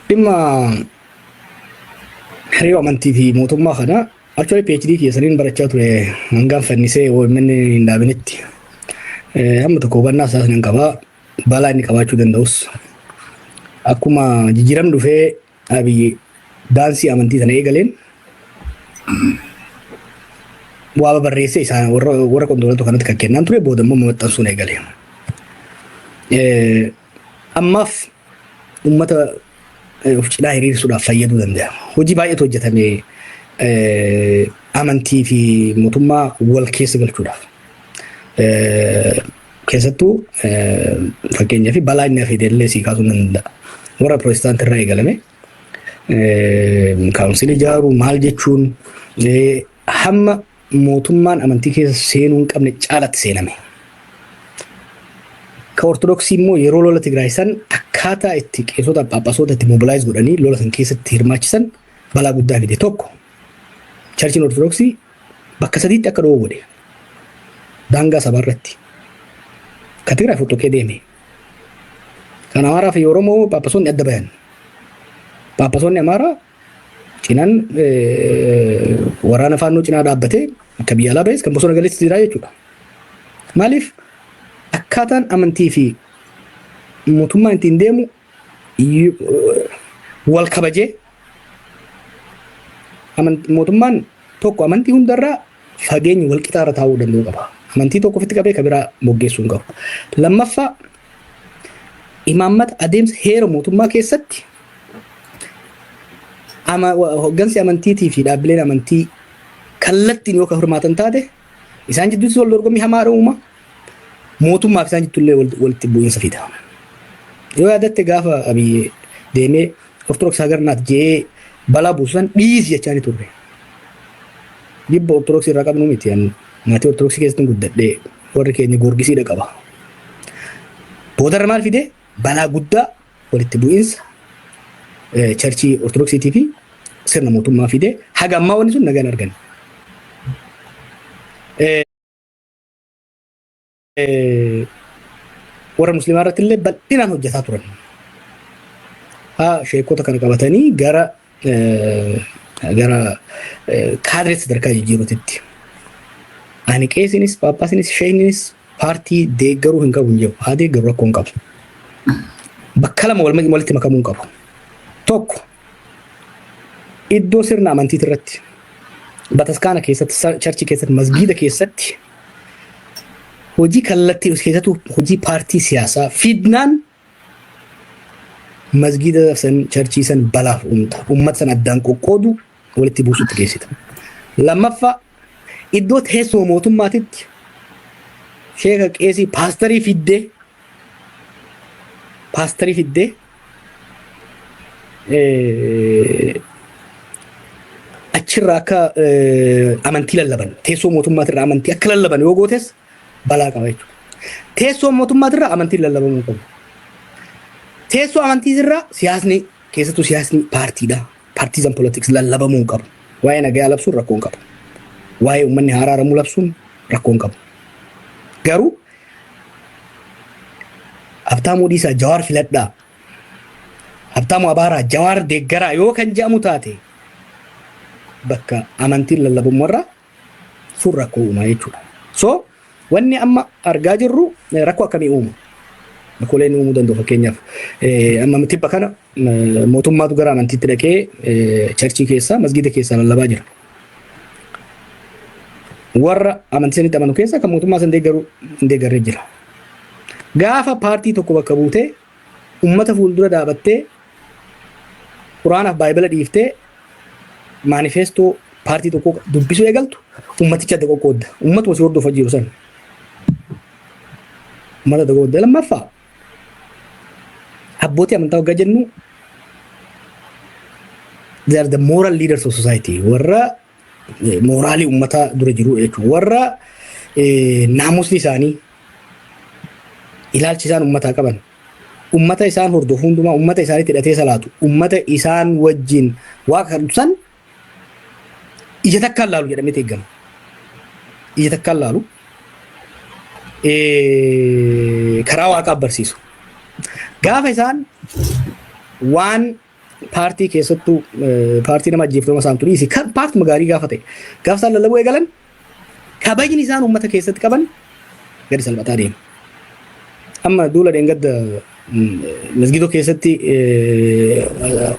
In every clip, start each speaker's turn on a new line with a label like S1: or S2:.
S1: Dhimma hariiroo amantii fi mootummaa kana actually PhD keessaniin barachaa ture hangaan fannisee OMN hin dhaabinitti. Hamma tokko hubannaa isaas nan qabaa. Balaa inni qabaachuu danda'us. Akkuma jijjiiramni dhufee Abiyyi daansii amantii sana eegaleen waa babarreessee isaan warra qondaaltota kanatti kan kennaan ture, booda immoo maxxansuun eegale. Ammaaf uummata of cinaa hiriirsuudhaaf fayyaduu danda'a. Hojii baay'eetu hojjetame amantii fi mootummaa wal keessa galchuudhaaf. Keessattuu fakkeenyaaf balaa inni fide illee sii kaasuu nan danda'a. Warra pirootestaantii irraa eegalame kaawunsilii ijaaruu maal jechuun hamma mootummaan amantii keessa seenuu hin qabne caalatti seename. Ka Ortodoksii immoo yeroo lola Tigraay san akkaataa itti qeesota, phaaphaasota itti mobilize godhanii lola san keessatti hirmaachisan balaa guddaa fide. Tokko, churchiin Ortodoksii bakka sadiitti akka dho'u godhe. Daangaa sabaa irratti. Ka Tigraay fottoqee deeme. Kan Amaaraa fi Oromoo phaaphaasonni adda bayan. Phaaphaasonni Amaaraa cinaan waraana faannoo cinaa dhaabbatee akka biyya alaa bahes kan bosona galeessi jira jechuudha. Maaliif? Akkaataan amantii fi mootummaan ittiin deemu wal kabajee, mootummaan tokko amantii hundarraa fageenya wal qixaarra taa'uu danda'uu qaba. Amantii tokko ofitti qabee kan biraa moggeessuu hin qabu. Lammaffaa, imaammata adeemsa heera mootummaa keessatti hoggansi amantiitii fi dhaabbileen amantii kallattiin yoo kan hirmaatan taate, isaan jidduutti wal dorgommii hamaa uuma. Mootummaaf isaan jidduullee walitti bu'iinsa fida. Yoo yaadatte, gaafa Abiyyi deemee Ortodoksii ሀገር ናት jee balaa buusan dhiisi jechaa ni turre. Jibba Ortodoksii irraa qabnu miti. Maatii Ortodoksii keessatti guddadhee, warri keenya Goorgisiidha qaba. Boodarra maal fide? Balaa guddaa, walitti bu'iinsa churchii Ortodoksiitii fi sirna mootummaa fide. Haga ammaa wanni sun nagaan argan. Warra musliimaa irratti illee bal'inaan hojjetaa turan. Haa, sheekota kana qabatanii gara kaadireetti sadarkaa jijjiiruutitti. Ani qeesinis, paappaasinis, sheekninis paartii deeggaruu hin qabu hin jiru. Haa deeggaru, rakkoo hin qabu. Bakka lama walitti makamuu hin qabu. Tokko, iddoo sirna amantiiti irratti, bataskaana keessatti, churchii keessatti, masgiida keessatti hojii kallattii, keessattuu hojii paartii siyaasaa fidnaan masgiida san, churchii san balaaf uumta. Uummata san addaan qoqqoodu, walitti buusutti geessita. Lammaffaa, iddoo teessuma mootummaatitti sheeka, qeesii, paastarii fiddee achirraa akka amantii lallaban, teessoo mootummaatirraa amantii akka lallaban yoo gootes balaa qaba jechuudha. Teessoo mootummaatirraa amantiin lallabamuu qabu. Teessoo amantiitirraa siyaasni, keessattuu siyaasni paartiidha. Partisan politics lallabamuu hin qabu. Waa'ee nagayaa labsuun rakkoo hin qabu. Waa'ee uummanni haraaramuu labsuun rakkoo hin qabu. Garuu Habtaamuu dhiisaa, Jawaar filadhaa. Habtaamuu abaaraa, Jawaar deeggaraa yoo kan jedhamu taate, bakka amantiin lallabummarraa sun rakkoo uumaa jechuudha. So wanni amma argaa jirru rakkoo akkamii uuma? Rakkoolee inni uumuu danda'u, fakkeenyaaf, amma tibba kana mootummaatu gara amantiitti dhaqee churchii keessaa, masgiida keessaa lallabaa jira. Warra amantii sanitti amanu keessa kan mootummaa san deeggaru hin deeggarre jira. Gaafa paartii tokko bakka buutee ummata fuuldura dhaabattee, quraanaaf baayibila dhiiftee maanifeestoo paartii tokko dubbisuu eegaltu, ummaticha adda qoqqoodda. Ummatuma si hordofaa jiru san. Ummata adda qoqqoodda. Lammaffaa, abbootii amantaa waggaa jennu, they are the moral leaders of society. Warra mooraalii ummataa dura jiru jechuudha. Warra naamusni isaanii, ilaalchi isaan ummataa qaban, ummata isaan hordofu hundumaa, ummata isaaniitti hidhatee salaatu, ummata isaan wajjin waaqa kadhatu san ija takkaan laalu jedhamee eegama. Ija takkaan laalu, karaa waaqaa barsiisu. Gaafa isaan waan Paartii keessattuu paartii nama ajjeeftama saamtu dhiisi, kan paartuma gaarii gaafa ta'e, gaafa isaan lallabuu eegalan, kabajni isaan uummata keessatti qaban gadi salphataa deema. Amma duula dheengadda masgiidoo keessatti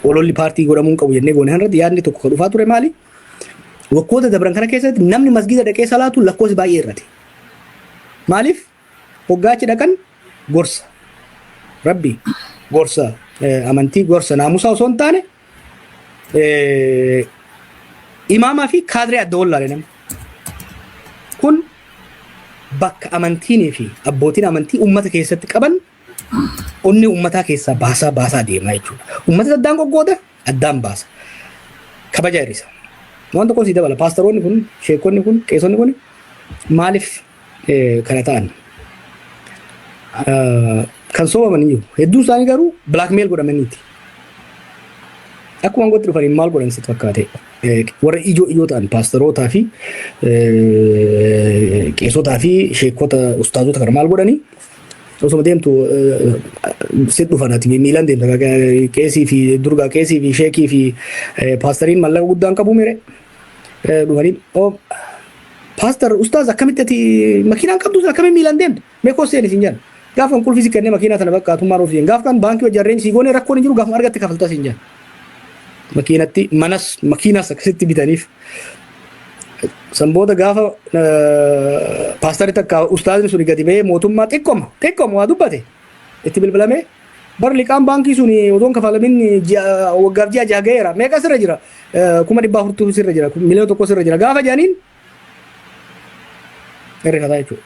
S1: ololli paartii godhamuu hin qabu jennee goone irratti yaadni tokko kan dhufaa ture maali? Waggoota dabran kana keessatti namni masgiida dhaqee salaatu lakkoofsi baay'ee irrate. Maaliif? Hoggaachi dhaqan gorsa Rabbi, gorsa amantii, gorsa naamusaa osoo hin taane, imaamaa fi kaadree adda wallaale namni. Kun bakka amantiinii fi abbootiin amantii uummata keessatti qaban onni uummataa keessaa baasaa baasaa deemaa jechuudha. Uummata addaan qoqqooda, addaan baasa. Kabaja hir'isa. Waan tokko sii dabala. Paastaroonni kun, sheekonni kun, qeesonni kun maaliif kana ta'an? Kan soobamanii jiru. Hedduun isaanii garuu blackmail godhamaniiti. Akkuma aangootti dhufaniin maal godhan sitti fakkaate? Warra ijoo ijoo ta'an, paastarootaa fi qeesotaa fi sheekota, ustaazota kana maal godhanii? Osuma deemtu sitti dhufan, ati miilaan deemta, qeesii fi durgaa, qeesii fi sheekii fi paastariin maallaqa guddaan qabu mire, dhufanii, "Oh, pastor, ustaaz, akkamitti ati makiinaan qabdu, akkamitti miilaan deemtu? Mee koo seeni," siin jedhan. Gaafa qulfii si kennee, makiinaa tana bakka atummaan ofiin gaaf kan baankii hojii arreen sii goonee, rakkoon hin jiru, gaafuma argatte kafaltaa siin jedhan. Makiinatti manas makiinaas akkasitti bitaniif. San booda gaafa paastari takka ustaazni suni gadi ba'ee mootummaa xiqqoma xiqqoma waa dubbate, itti bilbilamee, "Bar liqaan baankii suni otoon kafalamin waggaaf ji'a 6 ga'eera, meeqa sirra jira? 400,000 sirra jira, 1,000,000 sirra jira," gaafa jedhaniin hirrifataa jechuudha.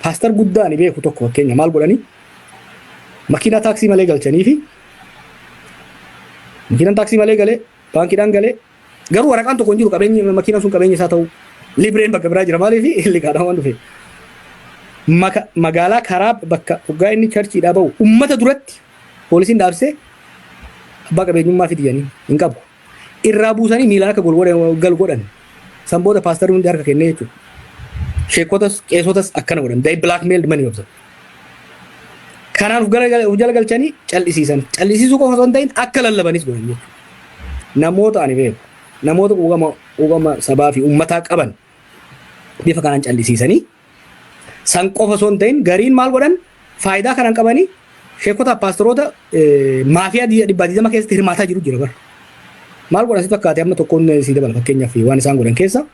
S1: Pastor guddaa ani beeku tokko fakkeenya maal godhanii? Makiinaa taaksii malee galchanii fi makiinaan taaksii malee galee, baankiidhaan galee, garuu waraqaan tokko hin jiru qabeenyi makiinaan sun qabeenya isaa ta'u. Libreen bakka biraa jira. Maaliif? Liqaadhaan waan dhufe. Magaalaa karaa bakka hoggaa inni churchiidhaa bahu ummata duratti poolisiin dhaabsee, "Abbaa qabeenyummaa fidi," jedhanii, hin qabu. Irraa buusanii miilaan akka galu godhan. San booda paastarri hundi harka kennee jechuudha. Sheekotas qeesotas akkana godhan. They blackmailed many of them. Kanaan of jala galchanii callisiisan. Callisiisuu qofa osoo hin ta'in akka lallabanis godhan jechuudha. Namoota ani beeku, namoota quuqama sabaa fi uummataa qaban bifa kanaan callisiisanii, san qofa osoo hin ta'in gariin maal godhan? Faayidaa kanaan qabanii sheekota, paasteroota maafiyaa 120 keessatti hirmaataa jiru jira bara. Maal godhan si fakkaate? Amma tokkoon si dabala. Fakkeenyaaf waan isaan godhan keessa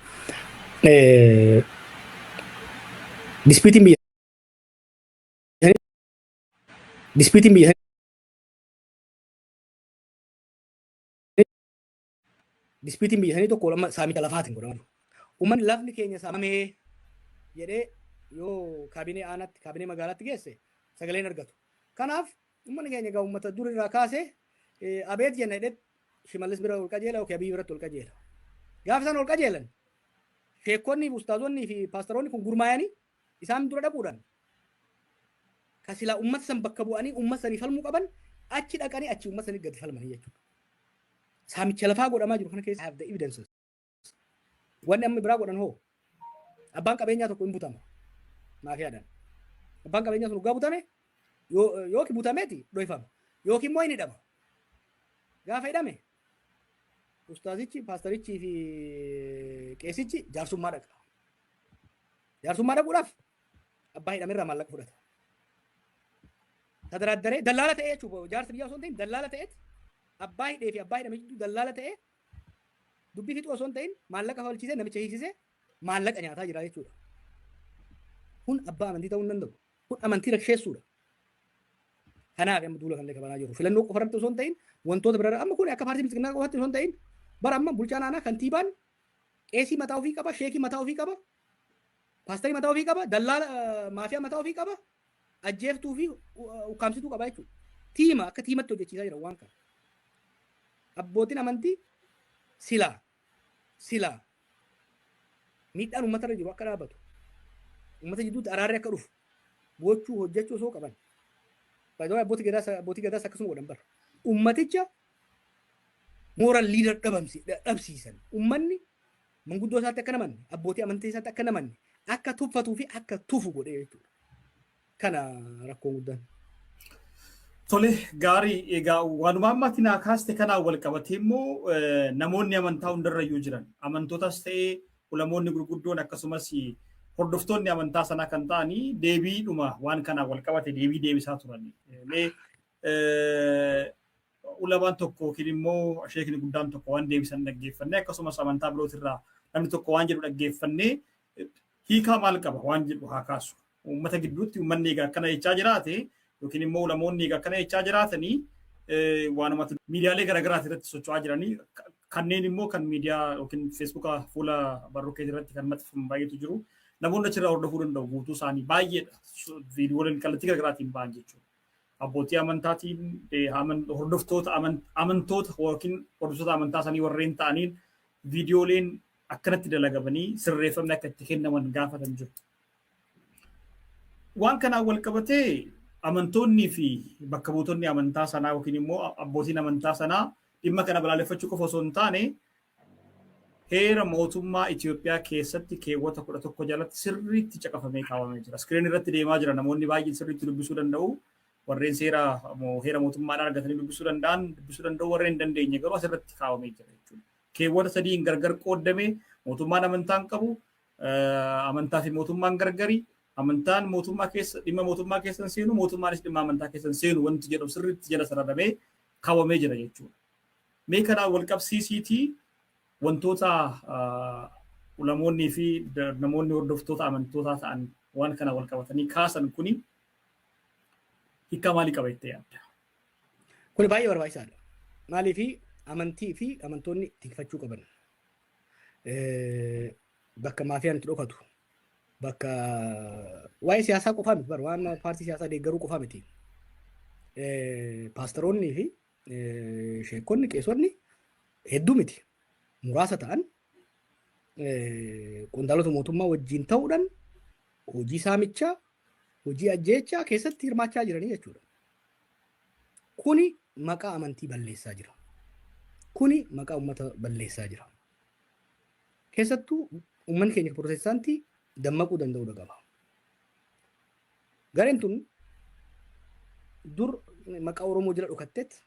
S1: disputiin biyya sanii tokko amma saamicha lafaatiin godhamu. Uummanni lafni keenya saamamee jedhee yoo kaabinee aanaatti, kaabinee magaalaatti geesse, sagaleen argatu. Kanaaf uummanni keenya egaa uummata dur irraa kaasee abeet jenna jedhee Shimallis bira ol qajeela yookiin Abiy biratti ol qajeela. Gaafa isaan ol qajeelan, sheekonni, ustaazonni fi paastaroonni kun gurmaayanii isaan dura dhaquudhaan, ka silaa uummata san bakka bu'anii uummata sanii falmuu qaban, achi dhaqanii achi uummata sanii gadi falmanii jechuudha. Saamicha lafaa godhamaa jiru kana keessa have the evidences. Wanni amma biraa godhan hoo, abbaan qabeenyaa tokko hin butama maafiyaadhaan. Abbaan qabeenyaa sun waggaa butame, yookiin butameeti dhoyfama yookiin immoo hin hidhama. Gaafa hidhame, ustaazichi, paastarichii fi qeesichi jaarsummaa dhaqa. Jaarsummaa dhaquudhaaf abbaa hidhamerraa maallaqa fudhata. Tadaraaddaree dallaala ta'ee jechuudha. Jaarsa biyyaa osoo hin ta'in dallaala ta'eet, abbaa hidhee fi abbaa hidhame jidduu dallaala ta'ee, dubbii fixuu osoo hin ta'in maallaqa falchiisee, namicha hiisisee maallaqa nyaataa jira jechuudha. Kun abbaa amantii ta'uu hin danda'u. Kun amantii raksheessuudha. Kanaaf amma duula kanallee kabanaa jiru. Filannoo qofa irratti osoo hin ta'in wantoota biraa, amma kun akka paartii Bilxiginnaa qofatti osoo hin ta'in, bara amma bulchaan aanaa, kantiibaan qeesii mataa ofii qaba, sheekii mataa ofii qaba, paastarii mataa ofii qaba, dallaala maafiyaa mataa ofii qaba, ajjeeftuu fi ukkaamsituu qaba jechuudha. Tiima akka tiimatti hojjechiisaa jira waan kana. Abbootiin amantii silaa miidhaan uummata irra jiru akka dhaabatu, uummata jidduutti araarri akka dhufu gochuu, hojjechuu osoo qaban. Baay'ee abbootii gadaas akkasuma godhan bara. Uummaticha moral leader dhabsiisan. Uummanni manguddoo isaatti akka namanne, abbootii amantii isaatti akka namanne, akka tuffatuu fi akka tufu godhee jechuudha. Kana rakkoon guddaan.
S2: Tole, gaarii. Egaa waanuma ammatti naa kaaste kanaan wal qabatee immoo namoonni amantaa hundarrayyuu jiran, amantootas ta'ee ulamoonni gurguddoon akkasumas hordoftoonni amantaa sanaa kan ta'anii, deebiidhuma waan kanaan wal qabate deebii deebisaa turan. Mee ulamaan tokko yookiin immoo sheekni guddaan tokko waan deebisan dhaggeeffannee, akkasumas amantaa birootirraa namni tokko waan jedhu dhaggeeffannee, hiikaa maal qaba waan jedhu haa kaasu. Uummata gidduutti uummanni egaa akkana jechaa jiraate yookiin immoo ulamoonni egaa akkana jechaa jiraatanii, waanuma miidiyaalee garaagaraati irratti socho'aa jiranii, kanneen immoo kan miidiyaa yookiin Feesbuuka fuula barruu keetii irratti kan maxxanfaman baay'eetu jiru. Namoonni achirraa hordofuu danda'u, guutuu isaanii baay'eedha. Viidiyooleen kallattii garaagaraatiin ba'an jechuudha. Abbootii amantaatiin, hordoftoota amantoota yookiin hordoftoota amantaa isaanii warreen ta'aniin viidiyooleen akkanatti dalagamanii sirreeffamni akka itti kennaman gaafatan jiru. Waan kanaan wal qabatee amantoonnii fi bakka buutonni amantaa sanaa yookiin immoo abbootiin amantaa sanaa dhimma kana balaaleffachuu qofa osoo hin taane, heera mootummaa Itoophiyaa keessatti keewwata 11 jalatti sirriitti caqafamee kaawwamee jira. Screen irratti deemaa jira, namoonni baay'een sirriitti dubbisuu danda'u. Warreen seera heera mootummaadhaan argatanii dubbisuu danda'an dubbisuu danda'u, warreen hin dandeenye garuu asirratti kaawwamee jira jechuudha. Keewwata sadiin gargar qooddamee, mootummaan amantaa hin qabu, amantaa fi mootummaan gargari, amantaan mootummaa keessa dhimma mootummaa keessa hin seenu, mootummaanis dhimma amantaa keessa hin seenu wanti jedhu sirriitti jala sararamee kaawwamee jira jechuudha. Mee kanaan wal qabsiisiitii wantoota ulamoonnii fi namoonni hordoftoota amantootaa ta'an waan kana wal qabatanii kaasan kuni hiikkaa maalii qaba jettee yaadda?
S1: Kuni baay'ee barbaachisaadha. Maaliif amantii fi amantoonni tikfachuu qaban. Bakka maafiyaan itti dhokatu, bakka waa'ee siyaasaa qofaa miti, bara waan paartii siyaasaa deeggaruu qofaa miti. Paastaroonnii fi sheekonni, qeesonni hedduu miti, muraasa ta'an qondaalota mootummaa wajjin ta'uudhaan hojii saamichaa, hojii ajjeechaa keessatti hirmaachaa jiranii jechuudha. Kuni maqaa amantii balleessaa jira. Kuni maqaa uummata balleessaa jira. Keessattuu uummanni keenya Pirootestaantii dammaquu danda'uu qaba. Gareen tun dur maqaa Oromoo jala dhokatteet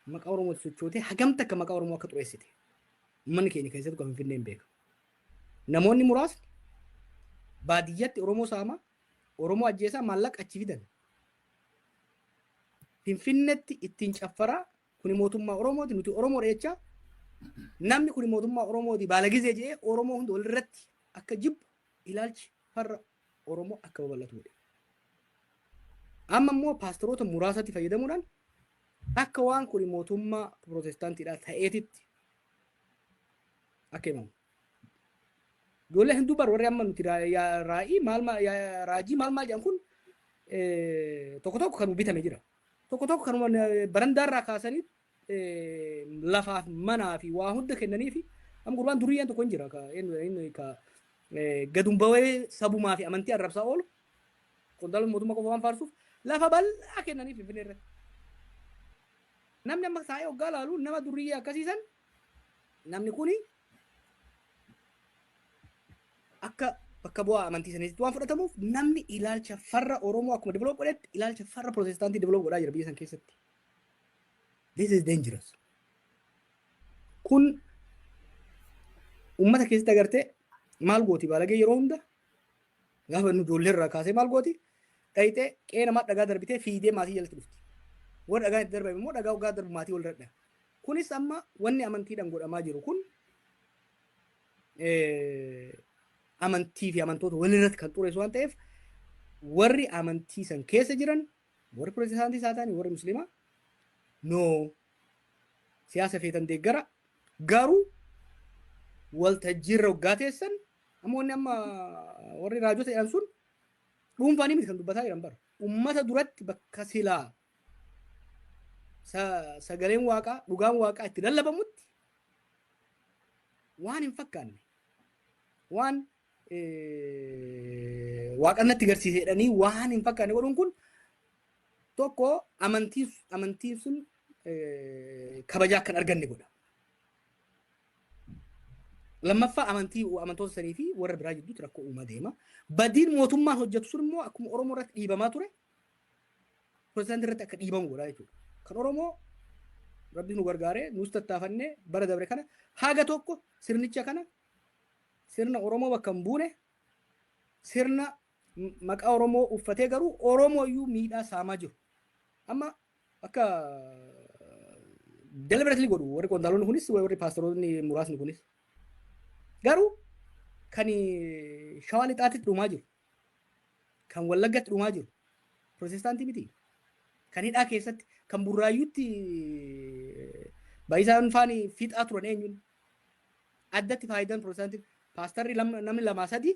S1: maqaa Oromoo sochootee hagamta akka maqaa Oromoo akka xureessite uummanni keenya keessattuu kan Finfinnee hin beeka. Namoonni muraasni baadiyyatti Oromoo saamaa, Oromoo ajjeesaa maallaqa achi fidan. Finfinnetti ittiin caffaraa, kuni mootummaa Oromooti, nuti Oromoodha jechaa, namni kuni mootummaa Oromooti baalagizee jedhee Oromoo hunda walirratti akka jibbu, ilaalchi farra Oromoo akka babal'atu godhe. Amma immoo paastoroota muraasatti fayyadamuudhaan akka waan kuni mootummaa Pirootestaantiidhaa ta'eetitti akka himamu. Ijoollee hedduu bar warri amma nuti raa'ii maal raajii maal maal jedhan kun tokko tokko kan bitame jira. Tokko tokko kanuma barandaarraa kaasanii lafaaf manaa fi waa hunda kennanii fi amma gurbaan duriyyaan tokko hin jira ka inni ka gadum bawee sabumaa fi amantii arrabsaa oolu, qondaalota mootummaa qofa waan faarsuuf lafa bal'aa kennanii Finfinnee irratti. Namni amma taa'ee hoggaa laalu nama duriyyee akkasiisan, namni kuni akka bakka bu'aa amantii saniitti waan fudhatamuuf, namni ilaalcha farra Oromoo akkuma develop godhetti ilaalcha farra Pirootestaantii develop godhaa jira biyya san keessatti. This is dangerous. Kun uummata keessatti agartee maal gooti? Baalagee yeroo hunda gaafa inni ijoollee irraa kaasee maal gooti? Dhayitee qe'ee namaa dhagaa darbitee fiidee maatii jalatti dhufti. Warra dhagaa itti darbame immoo dhagaa hoggaa darbu maatii wal dhadha. Kunis amma wanni amantiidhaan godhamaa jiru kun amantii fi amantoota walirratti kan xureessu waan ta'eef, warri amantii san keessa jiran, warri Pirootestaantii isaa ta'an, warri Musliimaa, no, siyaasa feetan deeggara, garuu waltajjiirra waggaa teessan, amma wanni amma warri raajota jedhan sun dhuunfaanii miti kan dubbataa jiran bara ummata duratti, bakka silaa sagaleen waaqaa, dhugaan waaqaa itti lallabamutti waan hin fakkaanne, waan waaqa natti garsiise jedhanii waan hin fakkaanne godhuun kun tokko amantiin sun kabajaa akka hin arganne godha. Lammaffaa, amantii amantoota sanii fi warra biraa jidduutti rakkoo uumaa deema. Badiin mootummaan hojjetu sun immoo akkuma Oromoo irratti dhiibamaa ture. Pirootestaantii irratti akka dhiibamu godhaa jechuudha. Kan Oromoo Rabbi nu gargaaree, nus tattaafannee bara dabre kana haga tokko sirnicha kana, sirna Oromoo bakka hin buune, sirna maqaa Oromoo uffatee garuu Oromoo iyyuu miidhaa saamaa jiru. Amma akka deliberately godhu warri qondaalonni kunis, warri paastoroonni muraasni kunis, garuu kan Shawaa Lixaatti dhumaa jiru, kan Wallaggatti dhumaa jiru Pirootestaantii miti. Kan hidhaa keessatti, kan Burraayyuutti baay'isaan faani fixaa turan eenyuun? Addatti faayidaan Pirootestaantii paastarri namni lamaa sadi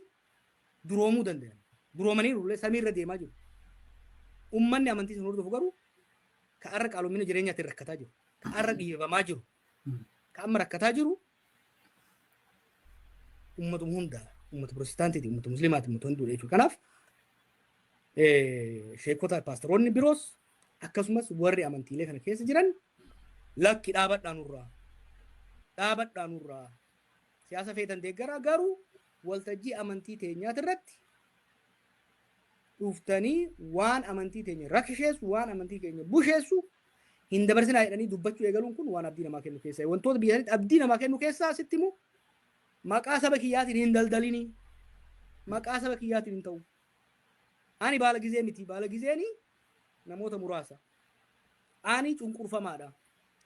S1: duroomuu danda'an. Duroomaniiru illee, samiirra deemaa jiru. Uummanni amantii sun hordofu garuu ka arra qaalomina jireenyaatiin rakkataa jiru. Ka arra dhiibamaa jiru. Ka amma rakkataa jiru uummatuma hundaa, uummata Pirootestaantiiti, uummata Musliimaati, uummata hunduudha jechuudha. Kanaaf sheekota, paastaroonni biroos akkasumas warri amantiilee kana keessa jiran, lakki, dhaabadhaa nurraa. Dhaabadhaa nurraa. Siyaasa feetan deeggaraa, garuu waltajjii amantii teenyaati irratti dhuftanii waan amantii teenya rakkisheessu, waan amantii keenya busheessu hin dabarsinaa jedhanii dubbachuu eegaluun kun waan abdii namaa kennu keessaa. Wantoota biyya sanitti abdii namaa kennu keessaa sitti himu, maqaa saba kiyyaatiin hin daldalinii. Maqaa saba kiyyaatiin hin ta'u. Ani baala gizee miti. Baala gizeeni namoota muraasa. Ani cunqurfamaadha.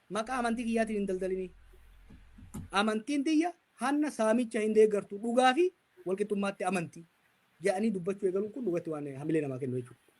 S1: Maqaa amantii kiyyaatiin hin daldalinii. Amantiin tiyya hanna, saamicha hin deeggartu, dhugaa fi walqixxummaatti amantii jedhanii dubbachuu eegaluun kun dhugatti waan hamilee namaa kennu jechuudha.